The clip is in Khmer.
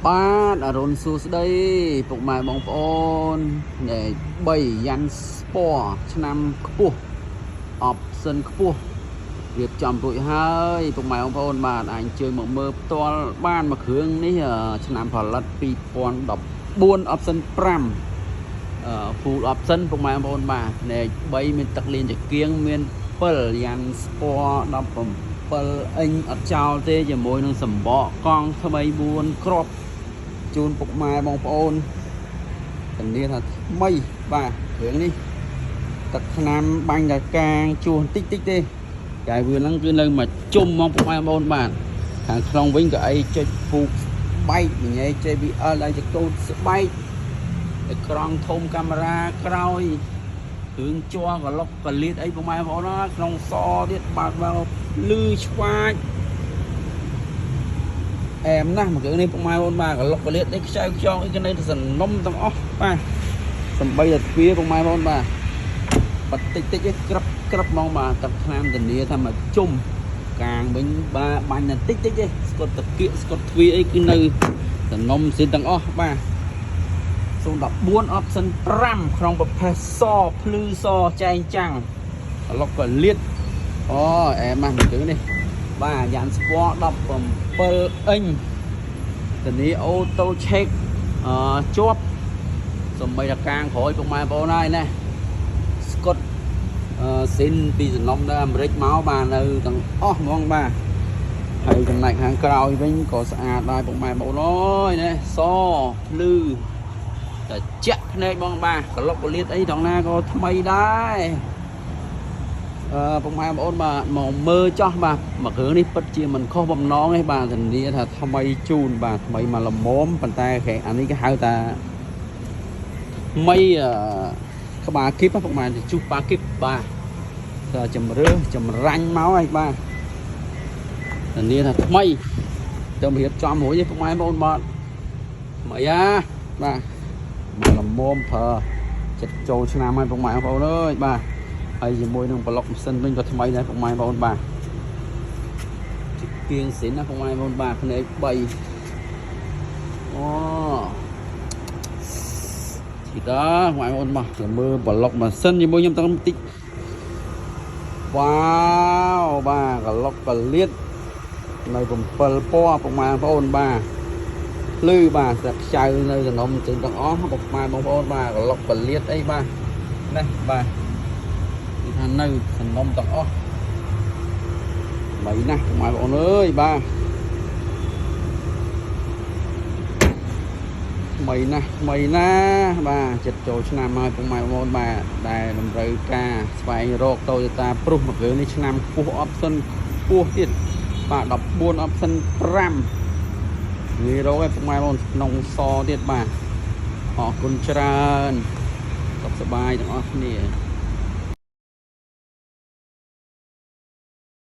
បាទអរុនសួស្តីពុកម៉ែបងប្អូននៃ3យ៉ាន់ស្ពណ៌ឆ្នាំខ្ពស់ option ខ្ពស់រៀបចំរួចហើយពុកម៉ែបងប្អូនបាទអាចអញ្ជើញមកមើលផ្ទាល់បានមួយគ្រឿងនេះឆ្នាំផលិត2014 option 5 full option ពុកម៉ែបងប្អូនបាទនៃ3មានទឹកលៀនចង្គៀងមាន7យ៉ាន់ស្ពណ៌17អ៊ីញអត់ចោលទេជាមួយនឹងសម្បកកង់ថ្មី4គ្រាប់ជូនពុកម៉ែបងប្អូនធានាថាថ្មីបាទគ្រឿងនេះទឹកថ្នាំបាញ់ដល់កាងជួសបន្តិចតិចទេកែវាហ្នឹងគឺនៅមកជុំមកពុកម៉ែបងប្អូនបាទខាងក្នុងវិញក៏អីចុចពូកស្បែកញ៉ៃ JBL ដៃចកូតស្បែកអេក្រង់ធំកាមេរ៉ាក្រោយគ្រឿងជ័រកលុកកលៀតអីពុកម៉ែបងប្អូនណាក្នុងសទៀតបើកមកលឺឆ្វាចអែមណាស់មួយគ្រឿងនេះពុកម៉ែបងប្អូនបាទកលុកកលៀតអីខ្ចៅខ្យងអីក៏នៅតែសនំទាំងអស់បាទសំបីតែទ្វារពុកម៉ែបងប្អូនបាទបតិចតិចឯងក្រឹបក្រឹបហ្មងបាទទឹកថ្នាំធានាថាមកជុំកាងវិញបាទបាញ់តែតិចតិចឯងស្កុតតកៀកស្កុតទ្វារអីគឺនៅសនំស៊ីនទាំងអស់បាទ014 option 5ក្នុងប្រភេទសភ្លឺសចែងចាំងកលុកកលៀតអូអែមណាស់មួយគ្រឿងនេះបាទយ៉ានស្ពណ៌17អ៊ីញធានា auto check ជាប់សំបីតកាងក្រោយពុកម៉ែបងប្អូនហើយណាស្កុតស៊ីនពីសំណុំនៅអាមេរិកមកបាទនៅទាំងអស់ហ្មងបាទហើយចំណែកខាងក្រោយវិញក៏ស្អាតដែរពុកម៉ែបងប្អូនអើយណាសភ្លឺតែចាក់ភ្នែកបងបាទកលុកកលៀតអីត្រង់ណាក៏ថ្មីដែរពុកម៉ែបងប្អូនបាទមកមើលចោះបាទមួយគ្រឿងនេះពិតជាមិនខុសបំណងទេបាទធានាថាថ្មីជូនបាទថ្មីមកល្មមប៉ុន្តែគេអានេះគេហៅថាថ្មីក្បាលគីបពុកម៉ែជុះបាគីបបាទថាជំរឿចម្រាញ់មកហើយបាទធានាថាថ្មីទៅរៀបចំរួចទេពុកម៉ែបងប្អូនបាទថ្មីអាបាទមកល្មមប្រើចិត្តចូលឆ្នាំហើយពុកម៉ែបងប្អូនអើយបាទហើយជាមួយនឹងប្លុកម៉ាស៊ីនវិញក៏ថ្មីដែរពុកម៉ែបងប្អូនបាទជាគៀងស៊ីនណាពុកម៉ែបងប្អូនបាទភ្នែក3អូជីតាពុកម៉ែបងប្អូនមកទៅមើលប្លុកម៉ាស៊ីនជាមួយខ្ញុំតាំងបន្តិចវ៉ាវបាទកលុកកលៀតនៅ7ពណ៌ពុកម៉ែបងប្អូនបាទភ្លឺបាទស្រាប់ខ្ចៅនៅសំណុំជើងទាំងអស់ពុកម៉ែបងប្អូនបាទកលុកកលៀតអីបាទនេះបាទគឺថានៅសំណុំទាំងអស់ថ្មីណាស់ពុកម៉ែបងប្អូនអើយបាទថ្មីណាស់ថ្មីណាស់បាទចិត្តចូលឆ្នាំហើយពុកម៉ែបងប្អូនបាទដែលតម្រូវការស្វែងរក Toyota Prius មួយគ្រឿងនេះឆ្នាំខ្ពស់ option ខ្ពស់ទៀតបាទ14 option 5ងាយរកឯពុកម៉ែបងប្អូនក្នុងសទៀតបាទអរគុណច្រើនសុខសប្បាយទាំងអស់គ្នា។